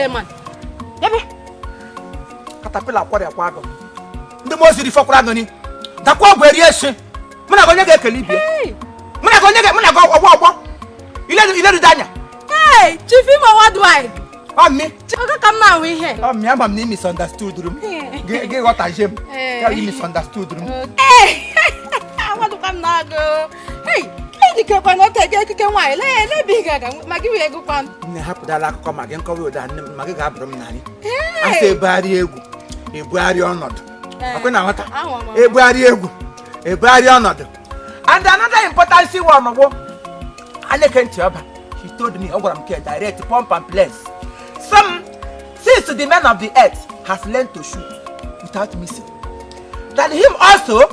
Man. Ebe caterpillar kwọrịakwa agụ, ndị mmụọ ozi rifọkwara agụ ni dakwa ọgwụ eri esi. Mụ na gị, onye ga-ekele ibie? Mụ na gị, onye ga mụ na gị ọgbọ ọgbọ ilerudo anya? Hey, Chief Imo Worldwide. Ọ mmi. Oge ka m na-ahụ ihe. Ọ mmi, ama m na ị misunderstood m. Gị ghọtazie m ya, ị misunderstood m. Ee, amadụkwa m na-agụ. Hey, ejikekwa na oke gị ekike nwaanyị lee ebe ị ga-aga ma gị wee gụkwa m. Nne, hapụdala akụkọ ma gị nkọwa ụda nne m ma gị ga-abụrụ m narị asị ebugharị egwu, ebugharị ọnọdụ. Ọkwe na nghọta? Ahụ m. Ebugharị egwu, ebugharị ọnọdụ. And another important one bụ Aneke ntị ọba. He told me, ọ gwara m ke direct pump and place some, since the men of the earth has learned to shoot without missing, that him also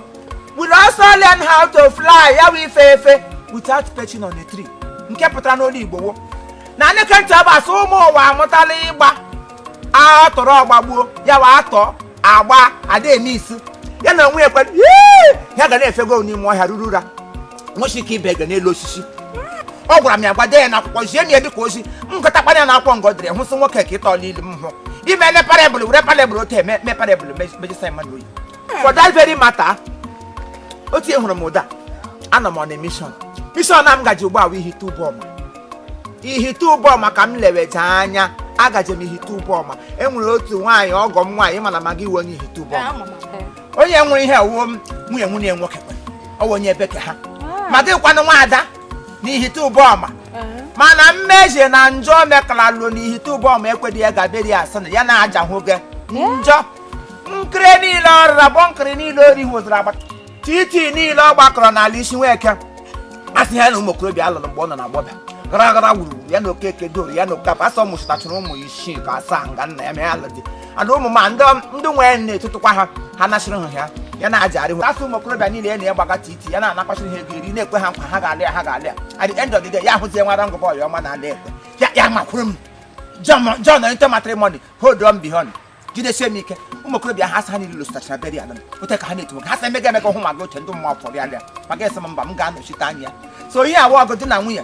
will also learn how to fly, ya wụ ife efe, without perching on a tree. Nke pụtara n'olu Igbo wo na Aneke ntị ọba sị ụmụ ụwa amụtala ịgba atọrọ ọgbagbuo, ya wa atọ agba ada eme isi ya na onwe ekwe ya ga na-efego n'ime ọhịa ruru ụra, nwesi ike ibe ege n'elu osisi. Ọ gwara m ya gbade ya n'akwụkwọ, zie m ya dịka ozi m gụtakwana ya n'akwụkwọ ngọ dịrị hụsị nwoke ka ịtọọla ilu m hụ ime ele parable, were parable otu eme me parable mejisa mmadụ oyi. For that very matter, otu ihe hụrụ m ụda, anọ m on a mission. Mission a m gaji ugbu a wụ Ihite Ụbọma. Ihite Ụbọma ka m leweje anya. Agaje m Ihite Ụbọma, enwere otu nwaanyị, ọgọ m nwaanyị, mana ma gị iwe onye Ihite Ụbọma. Ama m. Onye nwere ihe owuwo m nwunye nwunye nwoke kwe ọ wụ onye ebe ka ha ma gịkwanụ nwaada n'Ihite Ụbọma, mana mmejie na njọ mekara lụo n'Ihite Ụbọma ekwedị ya gaberi ya asị na ya na-aja hụ gị njọ nkiri niile ọ rara bụ nkiri niile ori hụziri agba titi niile ọ gbakọrọ n'ala isi nweke asị ya na ụmụ okorobịa alụrụ mgbe ọ nọ na agbọbịa gara gara wuruwuru ya na Okeke doro ya na Okapụ asọ mụsịtachara ụmụ isii ka asaa nga nna ya ma ya lụdị ana ụmụ ma ndị ndị nwere na-etụtụkwa ha, ha nasịrị ha ya ya na-aja arịhụ asị ụmụ okorobịa niile ya na ya gbaga titi ya na-anakwasịrị ha ego eri, na-ekwe ha nkwa ha ga-alụ ya, ha ga-alụ ya. At the end of the day, ya ahụzie nwa rangụ bọọlụ ọma na-ala ekwe ya ya makwuru m John John into matrimony, hold on behind, jidesie m ike. Ụmụ okorobịa ha asị ha niile lụsachara beri ala ote ka ha na-etu nwoke ha sị emega emega hụ nwa gị oche ndị mmụọ fọrọ ya lịa maka esi m mba m ga-anọchite anya ya. So ihe awa ọgụ di na nwunye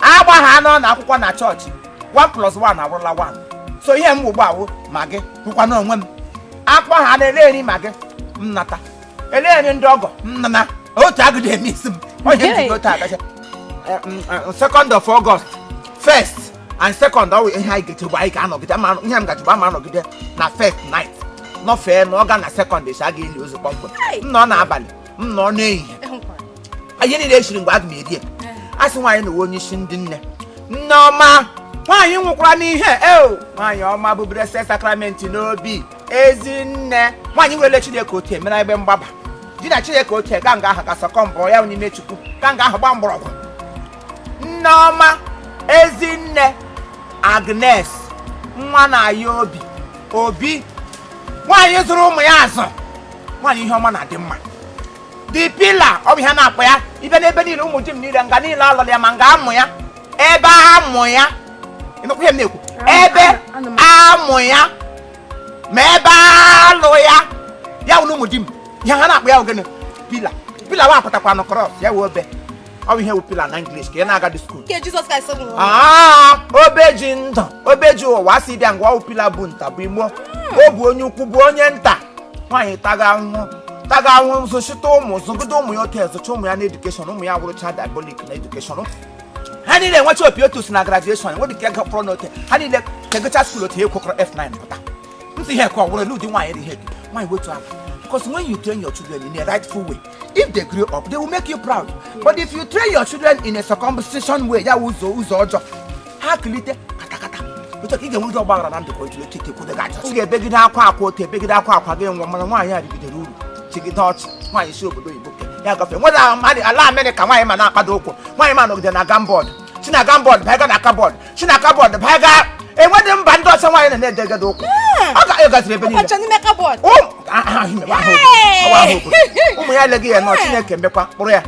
agba ha anọ na akwụkwọ na chọọchị, 1 plus 1 awụrụla 1. So ihe m ugbu awụ ma gị hụkwa na onwe m akpọ ha na-ele eri ma gị m nata ele eri ndị ọgọ m nana otu agụdị eme isi m onye m ji otu agacha. 2nd of August, first and second, ọ wụ ihe anyị ga-echegbu anyị ga-anọgide ama ihe m gachegbu ama anọgide na first night nọfee na ọ ga na second esi a ga-eli ozu kpọmkwem. M nọ n'abalị, m nọ n'ehihie, ihe niile esiri mgbe aga m eri ya. A sị nwaanyị na uwe onye isi ndị nne nneọma nwaanyị nwụkwara n'ihe eo nwaanyị ọma bụ Blessed Sacrament n'obi ezinne nwaanyị werele Chineke otu emere ebe mgbaba di na Chineke otu ga nga ahụ ka sọkọ mbọ ya n'ime Chukwu ka nga ahụ gba mgbọrọgwụ. Nneọma Ezinne Agnes nwa na-aya obi obi nwaanyị zụrụ ụmụ ya azụ, nwaanyị ihe ọma na-adị mma. The pillar ọ bụ ihe a na-akpọ ya ibe n'ebe niile, ụmụ di m niile nga niile alọrọ ya ma nga amụ ya ebe amụ ya. Ịnụkwa ihe m na-ekwu? Ebe amụ ya ma ebe alụ ya ya wụ na ụmụ di m ihe ha na-akpọ ya wụ gịnị? Pillar. Pillar wa apụtakwa na cross ya wụ obe. Ọ bụ ihe wụ pillar na English ka ị na-agadi school. Nke Jizọs Kraịst nwụrụ. Aa, obe ji ndụ, obe ji ụwa si bịa ngwa ọwụ pillar bụ nta bụ imo o bụ onye ukwu bụ onye nta. Nwaanyị taga ahụhụ, taga ahụhụ, zụchite ụmụ, zụgide ụmụ ya otu ezụcha ụmụ ya na education. Ụmụ ya wụrụcha diabolic na education. Ha niile enwecha opi otu si na graduation enwere ike gafọrọ n'ote ha niile kegocha school otu ekwekọrọ F9 pụta ntị ihe ka ọ wụrụ n'ụdị nwaanyị dị ihe dị nwaanyị wetu ala. Because when you train your children in a rightful way, if they grow up, they will make you proud. But if you train your children in a circumcision way, ya wụ ụzọ ụzọ ọjọọ, ha kulite katakata otu ka ị ga-enwe ụdị ọgbaghara na ndụ ka otu otu ekwudo gị aja. Ị ga-ebegide akwa akwa otu ebegide akwa akwa gị nwụọ. Mana nwaanyị a rigidere uru chigide ọchị. Nwaanyị si obodo oyibo ke ya gafe nwere mmadụ ala Amerịka, nwaanyị ma na-akpado ụkwụ, nwaanyị ma nọgide na gambọd si na gambọd baiga na kabọd si na kabọd baiga enwedị mba ndị ọcha nwaanyị na-edegede ụkwụ ọ ga-egaziri ebe niile. Ọkwacha n'ime cupboard. Ụmụ ahụ obodo ụmụ ya eleghị ya nọ. Chineke mekwa kpụrụ ya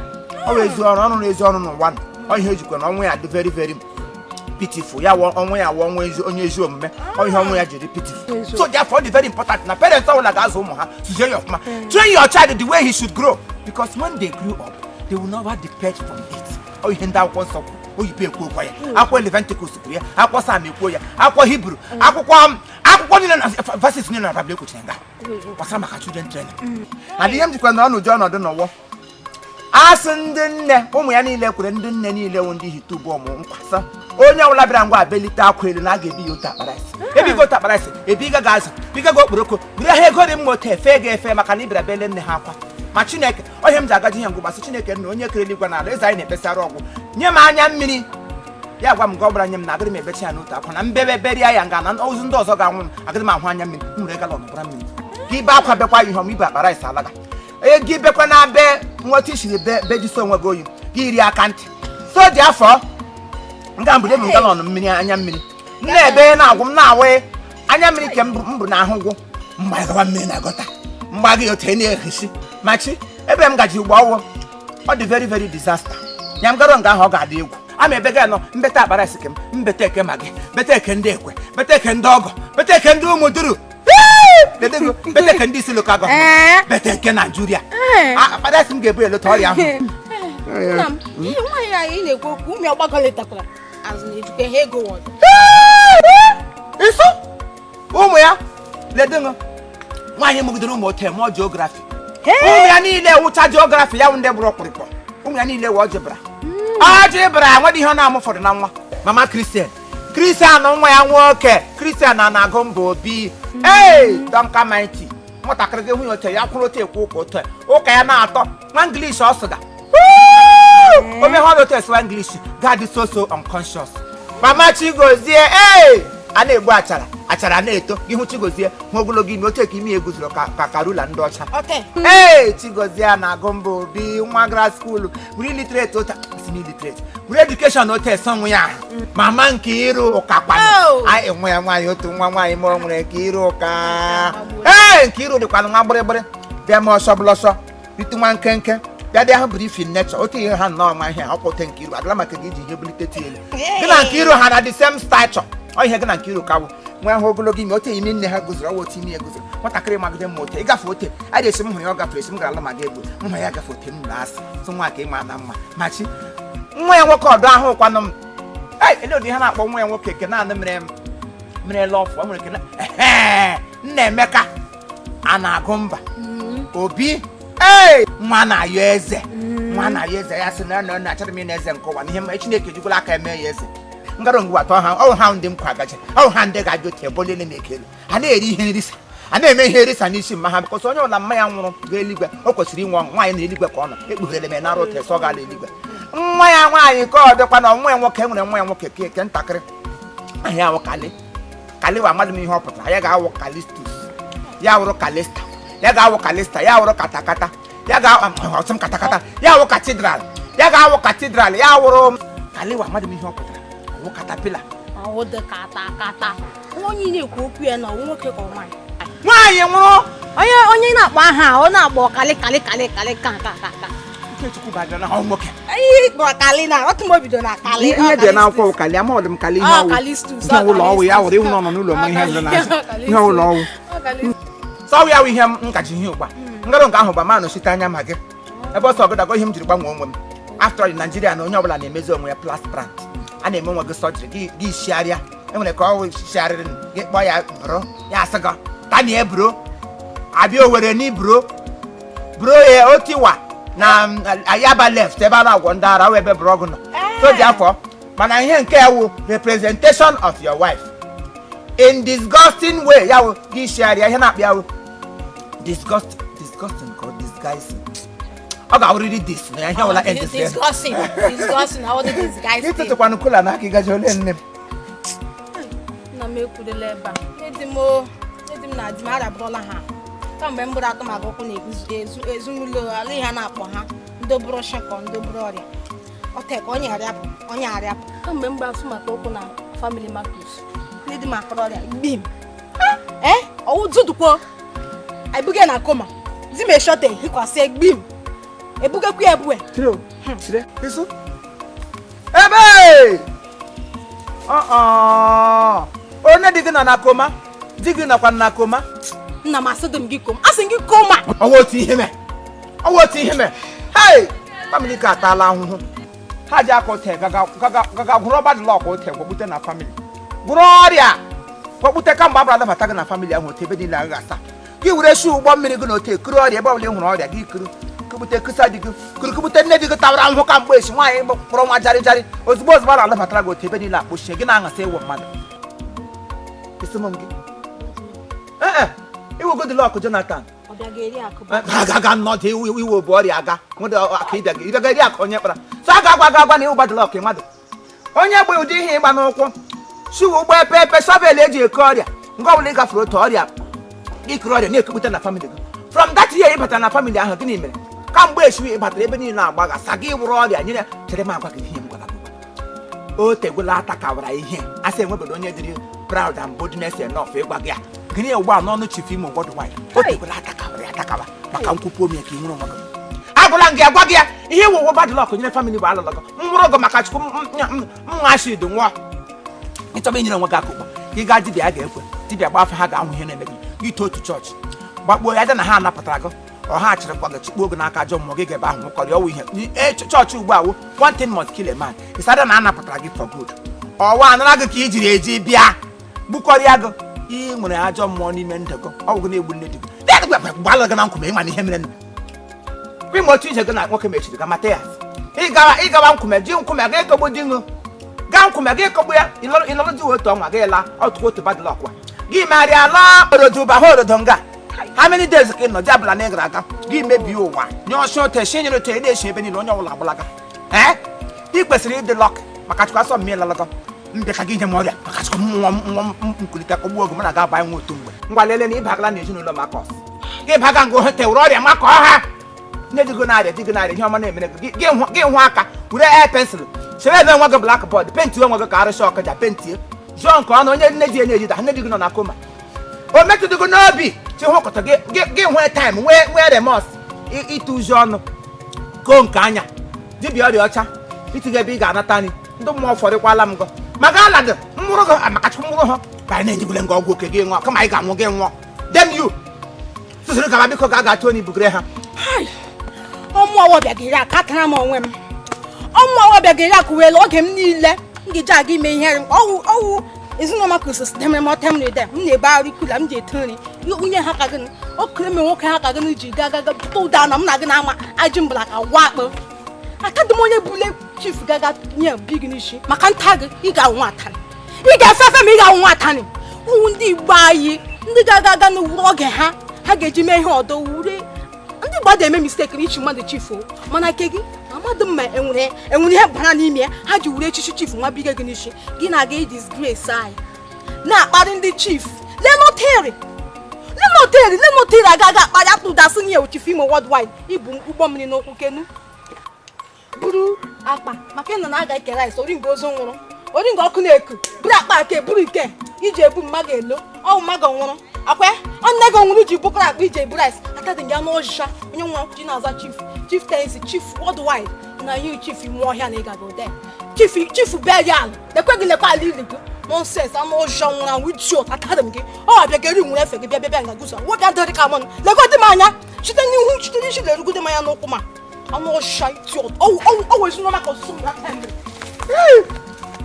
ọ bụ ezi ọrụ, ọrụ na ezi ọrụ n'ụwa nọ. Ọ ihe ejikwa na ọnwụ ya dị very very pitiful. Ya wụ ọnwụ ya wụ ọnwụ ezi onye ezi omume. Ọ ihe ọnwụ ya jiri pitiful. So therefore, ọ dị very important na parents ọbụla ga-azụ ụmụ ha, tụzie ya ọfụma. Train your child the way he should grow, because when they grow up, they will never depart from it. Ọ ihe ndị akwụkwọ nsọ kwuru. Oyibo ekwuokwa ya, akwụkwọ Leviticus kwuru ya, akwụkwọ Psalm ekwuo ya, akwụkwọ Hibru, akwụkwọ niile na verses niile na Baịbụl ekwuchara nga gbasara maka children training. And ihe m jikwa na ọnụjụ ọnọdụ n'ụwa, asị ndị nne ụmụ ya niile kwere, ndị nne niile wụ ndị hite ugbu ọmụ nkwasa, onye ọbụla bịara ngwa abelite akwa elu na a ga-ebi ya otu akpara isi, ebigo otu akpara isi, ebiga gị azụ, biga gị okporoko, buru ha ego dị mma otu efe ga-efe, maka na ị bịara bele nne ha akwa. Ma Chineke, ọhịa m ji agaji ihe ngụ gbasị Chineke nna, onye kere eluigwe na ala, eze anyị na-ekpesara ọgwụ, nye m anya mmiri ya gwa m nke ọ bụla nye m na agịrị m ebecha ya n'otu akwa na mbebe beria ya nga na ozu ndị ọzọ ga-anwụ m, agịrị m ahụ anya mmiri. M were gallon bụra mmiri ka ibe akwa bekwa ihe ọma, ibe akpa rice alaga ego ibekwa na be nweta isiri be bejisi onwe gị oyi gị iri aka ntị. So dị afọ nga mbụ ebu m gallon mmiri anya mmiri m na-ebe na-agwụ m na-awụ anya mmiri ke mbụ mbụ na ahụ gwụ mgbagawa mmiri na gutter mgbaga otu na-ehisi machi ebe m gaji ugbo ọwụ. Ọ dị very very disaster ya m garo nga ahụ, ọ ga-adị egwu ama ebe ga nọ mbeta akpara isi kem mbeta eke ma gị beta eke ndị ekwe, beta eke ndị ọgọ, beta eke ndị ụmụ duru ledego, beta eke ndị isi local government, beta eke Naijiria. Akpara isi m ga-ebu elota ọrịa ahụ. Nna m, ihe nwaanyị anyị na-ekwu okwu ụmụ ya gbagọlịtakwara azụ na-ejikwa ihe ego wọdụ. Iso ụmụ ya ledego, nwaanyị mụgidere ụmụ ote mụọ geography, ụmụ ya niile wụcha geography ya wụ ndị gbụrụ ọkpụrịkpọ, ụmụ ya niile wụ algebra algebra, nwedị ihe ọ na-amụ fọdụ na nwa. Mama Kristian, Kristian nwa ya nwoke Kristian na na-agụ mba obi ee donka mighty nwatakịrị gị hụ ya ote ya kwụrụ otu ekwu ụka otu ụka ya na-atọ nwa English ọ sụga o meghe ọnụ otu esiwa English ga-adị so so unconscious. Mama Chigozie ee a na-egbu achara achara na-eto ihu Chigozie hụ ogologo imi otu ka imi ya eguzoro ka karula ndị ọcha. Ee, Chigozie a na-agụ mba obi nwa gara school were illiterate ụta si na illiterate were education otu ese onwe ya ahụ. Mama nke iru ụka kwanụ anyị nwe ya nwaanyị otu nwa nwaanyị ma o nwere nke iru ụka ee nke iru dịkwanụ nwa gbịrịgbịrị bịa ma ọsọ bụla ọsọ ritu nwa nkenke bịa dị ahụ brief in nature otu ihe ha nnọọ nwa ihe ọkwụte nke iru adịla maka gị iji ihe bulite tie elu gị na nke iru ha na the same stature ọ ihe gị na nke iru ka bụ nwa ahụ ogologo imi otu imi nne ha guzoro ọwa otu imi ya guzoro nwatakịrị magide mma ote ịgafe ote a ga-esi m hụrụ ya ọ gafere esi m gara ala ma ga egbu m hụ ya gafe ote m na asị sị nwa ka ịma na mma machi nwa ya nwoke ọdụ ahụ kwanụ m ei ele ụdị ihe na-akpọ nwa ya nwoke ke naanị mere mere lọfụ nwere ke nna Emeka a na-agụ mba obi ee nwa na-ayọ eze nwa na-ayọ eze ya sị na na na achọrọ m ịna eze nke ụwa na ihe m Chineke jikwala aka eme ya eze ngara ngwa atọ ha ọ ha ndị m kwa agaje ọ ha ndị ga-abịa otu ebe olele na-eke elu ha na-eri ihe nrisa a na-eme ihe nrisa n'isi mma ha bikọsọ onye ọbụla mma ya nwụrụ gaa eluigwe o kwesịrị inwe ọṅụ nwaanyị na eluigwe ka ọ nọ ekpughere m nara otu ese ọ gaala eluigwe nwa ya nwaanyị ka ọ dịkwa na nwa ya nwoke nwere nwa ya nwoke ke ntakịrị aha ya wụ Kali Kali wa amadị m ihe ọ pụtara ya ga-awụ Kalistus ya wụrụ Kalista ya ga-awụ Kalista ya wụrụ katakata ya ga-ọsị m katakata ya wụ cathedral ya ga-awụ cathedral ya wụrụ Kaliwa amadị m ihe ọ pụtara ọwụ caterpillar. Ọwụ dị kata kata onye na-ekwu okwu ya na ọwụ nwoke ka ọ nwaanyị? Nwaanyị nwụrụ. Onye onye na-akpọ aha ọ na-akpọ kali kali kali kali ka ka ka ka. Ikechukwu bajara na ọ nwoke. Ihe kpọrọ kali na ọtụ m obido na kali. Ihe dị n'akwụkwọ bụ kali ama ọdụm kali ihe Ọ ọwụ Kalistus. Ihe ọwụlọ ọwụ ya wụrụ ịhụ nọ n'ụlọ m ihe zụrụ n'azụ ihe ọwụlọ ọwụ sọwụ ya wụ ihe m ngaji ihe ụgba ngarụ nke ahụ gba ma nọchite anya ma gị ebe ọsọ ọgụdago ihe m jiri gbanwee onwe m. After all, Nigeria na onye ọbụla na-emezi onwe ya plasprant a na-eme onwe gị sọjiri gị gị shigharịa enwere ka ọ shigharịrị gị kpọọ ya bro ya asị gị tanie bro abịa Owere ni bro bro ya otiwa na Ayaba left ebe a na-agwọ ndị ara wee ebe brọgụ nọ so dị afọ mana ihe nke ya wụ representation of your wife in disgusting way ya wụ gị shigharịa ihe na-akpị ya wụ disgust disgusting ka ọ disguising ọ ga-awụrịrị dis na ya ihe ọbụla end. Disgusting, disgusting, ọ dị disgusting. Ịtụtụkwanụ kola n'aka ịgaji ole nne m. Nna m ekwurela ebe a nne di m o nne di m na di m arabụrụla ha kamgbe m bụrụ atọ maka ụkwụ na ezinụlọ ala ihe a na-akpọ ha ndị bụrụ shakọ ndị bụrụ ọrịa ọte ka onye arịapụ onye arịapụ kamgbe m gbasụ maka ụkwụ na family Marcus nne di m akọrọ ọrịa gbim ee ọwụ dudukwo ebuge na coma di m eshote hikwasị gbim ebugekwa ya ebue. Chire o, chire isu ebe ọ onye di gị nọ na coma di gị nọkwa na coma. Nna m asị dị m gị coma asị m gị coma. Ọwọ́ otu ihe mee ọwọ́ otu ihe mee hei family ka ataala ahụhụ. Ha ji aka ote gaga gaga gwụrụ bad luck ote gwọgbute na family, gwụrụ ọrịa gwọgbute. Kamgbe abụrụ alabata gị na family ahụ, ote ebe niile agaghị asa gị. Were shi ụgbọ mmiri gị na ote kuru ọrịa. Ebe ọbụla ị hụrụ ọrịa, gị kuru kubute kusa di gị, kuru kubute nne di gị tawara ahụhụ kamgbe esi nwaanyị kpọrọ nwa jarị jarị. Ozugbo ozugbo a na-alabatara gị, ote ebe niile akpụchie gị, na-aṅasị ịwụ mmadụ. Isi m gị ee, iwe good luck Jonathan. Ọ bịa ga-eri akụ. Aga nnọdụ iwe bụ ọrịa aga nwede aka ịbịa gị ịbịa eri akụ onye kpara so a ga-agwa gị agwa na ịwụ bad luck mmadụ. Onye gba ụdị ihe ịgba n'ụkwụ siwe ụgbọ epe epe shovel eji eke ọrịa, nke ọbụla ị gafere otu ọrịa ikuru ọrịa na-ekepụta na family gị. From that year ị batara na family ahụ, gịnị mere kamgbe esiwe ị batara, ebe niile agbaghasa gị wụrụ ọrịa nyere? Chere m agwa gị ihe m gwara gị. O tegwela atakawara ihe a sị enwebeghị onye dịrị proud and boldness enough ịgwa gị ya. Gịnị ugbu a n'ọnụ Chief Imo Worldwide? O tegwela atakawara ya atakawa maka nkwupụ ome ka ị nwere onwe gị. Agwala m gị, agwa gị ya, ihe iwu bad luck nyere family bụ alụlọgọ nwụrụ gị maka Chukwu nwa acid nwụọ. Ịchọba inyere onwe gị aka ugbu a, ka ị gaa dibịa, a ga-ekwe dibịa gba afọ, ha ga-ahụ ihe na-eme gị. Gị too otu chọọchị gbakpuo ya, dị na ha anapụtara gị, ọha chịrịkwa gị, chịkpuo gị n'aka ajọ mmụọ gị ga-ebe ahụ nwụkọrị ọwụ ihe. Chọọchị ugbu a wụ one thing must kill a man. Ịsada na anapụtara gị for good, ọwa anara gị ka i jiri eji bịa gbukọrịa gị. Ị nwere ajọ mmụọ n'ime ndụ gị, ọ bụ gị na-egbu nne di gị gbalụ gị na nkwume. Ịma na ihe mere ịma otu ije gị na nwoke mechiri ga mata ya. Ịgawa ịgawa nkwume ji nkwume ga ịkọgbu di ṅụ, gaa nkwume ga ịkọgbu ya. Ịlọrọ di otu ọnwa, gị la ọtụkwa otu bad luck gị megharịa laa orodo ụba ha orodo nga. How many days ka ị nọ dị abụla na ị gara aga gị mebie ụwa nye ọsọ ote shi nyere ote na-eshi ebe niile, onye ọbụla agbalaga. Ee, ị kwesịrị ịdị lucky maka Chukwu asọ mmiri lalaga mbịa ka gị nye m ọrịa maka Chukwu mmụọ mmụọ nkulite kọgbuo oge mụ na ga-aba nwe otu mgbe. Ngwa, lele na ịbagala n'ezinụlọ Makọs gị baga nga ohe tewere ọrịa maka ọha nne di gị na-arịa, di gị na-arịa, ihe ọma na-emere gị. Gị hụ aka were air pencil chere ebe nwe gị blackboard pentie onwe gị ka arụsị ọkụja pentie jụọ nke ọnụ onye nne di ya na-ejida nne di gị nọ na coma. O metụdịgo n'obi chi hụkọta gị gị nwee time, nwee remorse ịtụ ụzọ ọnụ koo nke anya dibịa ọrịa ọcha itiga ebe ị ga-anata nri. Ndị mmụọ fọrịkwala m gọ maka aladị mkpụrụ gị maka Chukwu mkpụrụ ha ka anyị na-enyegwule gị ọgwụ oke gị ṅụọ kama anyị ga-anwụ gị nwụọ. Dem you tụsịrị gaba, biko ga aga onye ibugere ha. Ọmụ ọwọbịa ga-eri aka tara m onwe m. Ọmụ ọwọbịa ga-eri akụ wele oge m niile m ga-eji aga ime ihere. Ọwụ ọwụ ezinụlọ maka osisi demere m ọtem na ede m na-ebe arị kula m ji ete nri nwunye ha ka gịnị okere eme nwoke ha ka gịnị ji ga ga bute ụda na m na gị na-ama ajị mbụla ka wa akpụ aka dị m onye bule chief gaga nye bi gị n'isi maka nta gị. Ị ga-anwụ atanị, ị ga-efe efe ma ị ga-anwụ atanị. Ụmụ ndị Igbo anyị, ndị ga-aga aga n'uwuru oge ha ha ga-eji mee ihe ọdọ wure. Ndị Igbo adịghị eme mistake ichi mmadụ chief o, mana nke gị amadụ m ma enwere ihe bara n'ime ya ha ji were echichi chief nwa biga gị n'isi. Gị na-aga disgrace anyị na-akparị ndị chief. Lenoteri, lenoteri, lenoteri aga aga akparị atụdasị nye Chief Imo Worldwide. Ibu ụgbọ mmiri n'ụkwụ kenu buru akpa maka ịnọ na aga eke rice oringo ozu nwụrụ oringo ọkụ na-eku buru akpa ake buru ike iji ebu mmadụ elo ọwụ mmadụ nwụrụ akwa nne gị nwụrụ ji bukọrọ akpa iji ebu rice atadị gị anụ ọjịcha onye nwa ji na-aza chief, chieftaincy, chief worldwide na you chief ime ọhịa na ịgago de chief, chief burial. Lekwe gị, lekwe ala ili gị. Nonsense, anụ ọjịcha nwụrụ anwụ, idiot. Atadị m gị ọ abịa ga-eri nwere efe gị bịa bịa bịa nga guzo nwoke adịrị ka mọnụ. Legodi m anya site n'ihu, site n'isi lerugode m anya n'ụkwụ ma anụ ọjịcha idiot. Ọwụ ezinụlọ maka ọsụsụ m.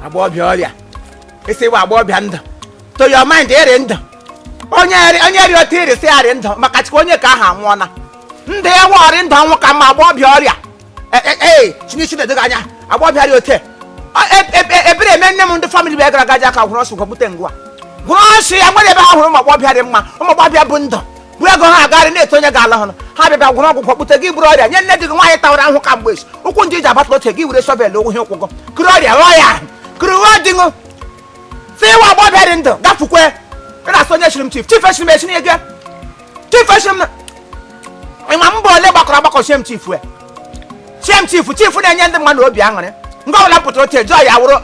Agbọghọbịa ọrịa isi wa agbọghọbịa ndụ to your mind ịrị ndụ onye onye ri otu iri si arị ndụ maka Chukwu onye ka ahụ anwụọna ndụ ya nwe ọrị ndụ ọnwụ ka mma. Agbọghọbịa ọrịa ee, chinchi na-edoghị anya agbọghọbịa rị ote ebere eme nne m. Ndị family bụ gara agaji aka gwụrụ ọsụ gwabute ngwa gwụrụ ọsụ ya nwere ebe ha hụrụ ụmụ agbọghọbịa dị mma, ụmụ agbọghọbịa bụ ndụ bụ ego ha agarị na-eto onye ga-ala hụrụ ha bịa bịa gwụrụ ọgwụ gwakpute gị bụrụ ọrịa nye nne di gị nwaanyị tawara ahụ ka mgbe esi ụkwụ ndị iji abatala oche gị were shovel ụkwụ ihe ụkwụ gị kụrụ ọrịa ghọọ ya ahụ kụrụ ghọọ di ṅụ si ịwa agbọghọbịa dị ndụ gafukwe. Ị na-asị onye chiri m chief, chief echiri m echi gị chief echiri m ịma mba ole gbakọrọ agbakọ chie m chief e chie m chief, chief na-enye ndị mmadụ obi aṅụrị. Ngwa ọbụla pụtara oche jụọ ya awụrụ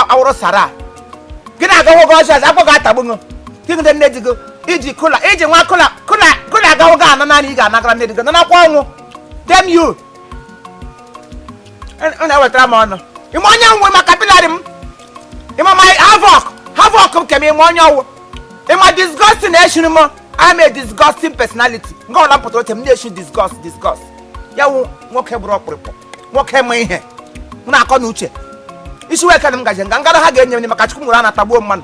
awụrụ sara gị na-agawo gị ọzọ azụ akpọ ga-atagbu gị gị nne di gị iji kụla iji nwa kụla kụla kụla agawo gị ana naanị ị ga-anagara nne di gị nanakwa ọnwụ. Damn you! Ọ na-ewetara m ọnụ ịma onye nwe maka pilari m ịma my havoc, havoc nke m ịma onye ọwụ ịma disgusting eshiri m. I'm a disgusting personality. Nke ọbụla m pụtara oche m na-eshi disgust, disgust ya wụ nwoke bụrụ ọkpụrụkpụ nwoke ma ihe Mụ na akọ na uche isi wee m gaje nga ngara ha ga-enye m maka Chukwu nwere a na-atagbuo mmadụ.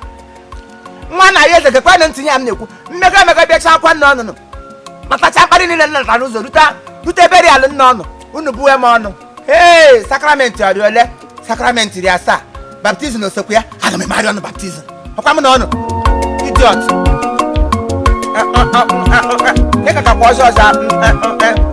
Nwa na ya eze gekwe na ntinye ya m na-ekwu mmega emega bịacha akwa nna ọnụnụ matacha mkparị niile nna natara n'ụzọ rute rute ebe rialụ nna ọnụ unu buwe m ọnụ. Ee, sakramenti ọrị ole? Sakramenti 70, baptizim osekwu ya. Aga m emarị ọnụ baptizim ọkwa m na ọnụ idiot. Ị ka kakwa ọzọ ọzọ.